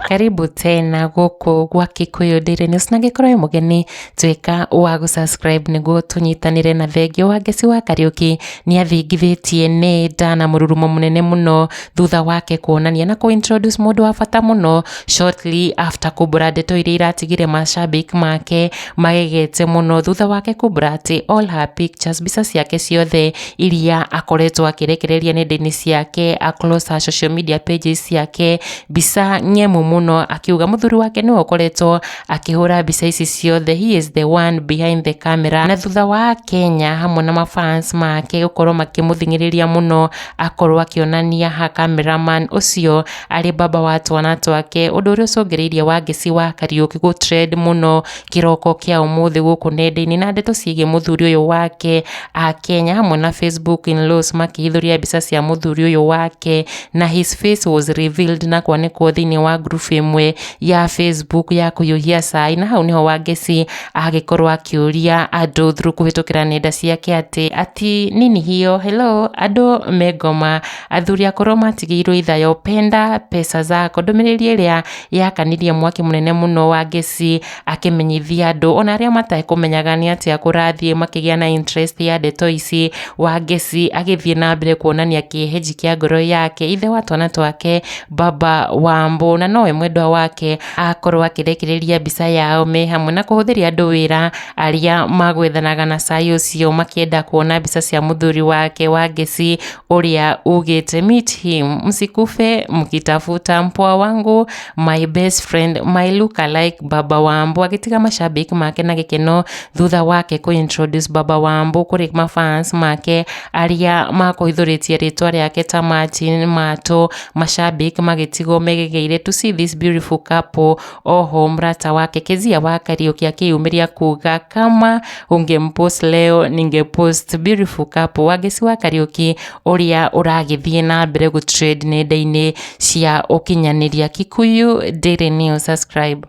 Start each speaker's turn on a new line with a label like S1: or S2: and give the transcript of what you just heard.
S1: Karibu tena gũkũ gwa Kikuyu Daily News, na angĩkorwo wĩ mũgeni, tuĩka wa gũsubscribe nĩguo tũnyitanĩre. Na thengio, Wangeci wa Kariũki nĩ athingithĩtie nenda na mũrurumo mũnene mũno thutha wake kuonania na kũ-introduce mũndũ wa bata mũno shortly after kumbũra ndeto iria iratigire mashabiki make magegete mũno, thutha wake kumbũra atĩ all her pictures, mbica ciake ciothe iria akoretwo akĩrekereria nenda-inĩ ciake across her social media pages ciake, mbica ng'emu mũno, akiuga mũthuri wake nĩwe ũkoretwo akĩhũra mbica ici ciothe, he is the one behind the camera. Na thutha wa Kenya hamwe na mafans make gũkorwo makĩmũthing'ĩrĩria mũno akorwo akĩonania ha cameraman ũcio arĩ baba wa twana twake, ũndũ ũrĩa ũcũngĩrĩirie Wangeci wa Kariũki gũ trend mũno kĩroko kĩa ũmũthĩ gũkũ nenda-inĩ na ndeto ciĩgiĩ mũthuri ũyũ wake. A Kenya hamwe na Facebook in-laws makĩhithũria mbica cia mũthuri ũyũ wake, na his face was revealed na kwanĩkwo thĩinĩ wa group ĩmwe ya Facebook ya kũhiũhia cai. Na hau niho Wangeci agĩkorwo akĩũria andũ through kũhĩtũkĩra nenda ciake atĩ ati nini hiyo, hello andũ mengoma, athuri akũrũ matigĩirwo ithayo, penda pesa zako. Ndũmĩrĩri ĩrĩa yakanirie mwaki mũnene mũno, Wangeci akĩmenyithia andũ ona arĩa matekũmenyaga nĩ atĩa kũrathiĩ makĩgĩa na interest ya ndeto ici. Wangeci agĩthiĩ na mbere kuonania kĩheji kĩa ngoro yake, ithe wa twana twake, baba Wambo, na nowe mwendwa wake, akorwo akĩrekereria mbica yao me hamwe na kũhũthĩria andũ wĩra arĩa magwethanaga na cai ũcio makĩenda kuona mbica cia mũthuri wake Wangeci, ũrĩa ugĩte, "Meet him, msikufe mkitafuta mpoa wangu, my best friend, my look alike, baba Wambo," agĩtiga mashabiki make na gĩkeno thutha wake kũ-introduce baba Wambo kũrĩ mafans make arĩa makũhithũrĩtie rĩtwa rĩake ta Martin Mato. Mashabiki magĩtigwo megegeire to see this beautiful couple. Oho mrata wake Kezia wa Kariũki akĩyumĩria kuga, "Kama ungempost leo, ningepost." Beautiful couple, Wangeci wa Kariũki ũrĩa ũragĩthiĩ na mbere gũtrend nenda-inĩ cia ũkinyanĩria. Kikuyu Daily News, subscribe.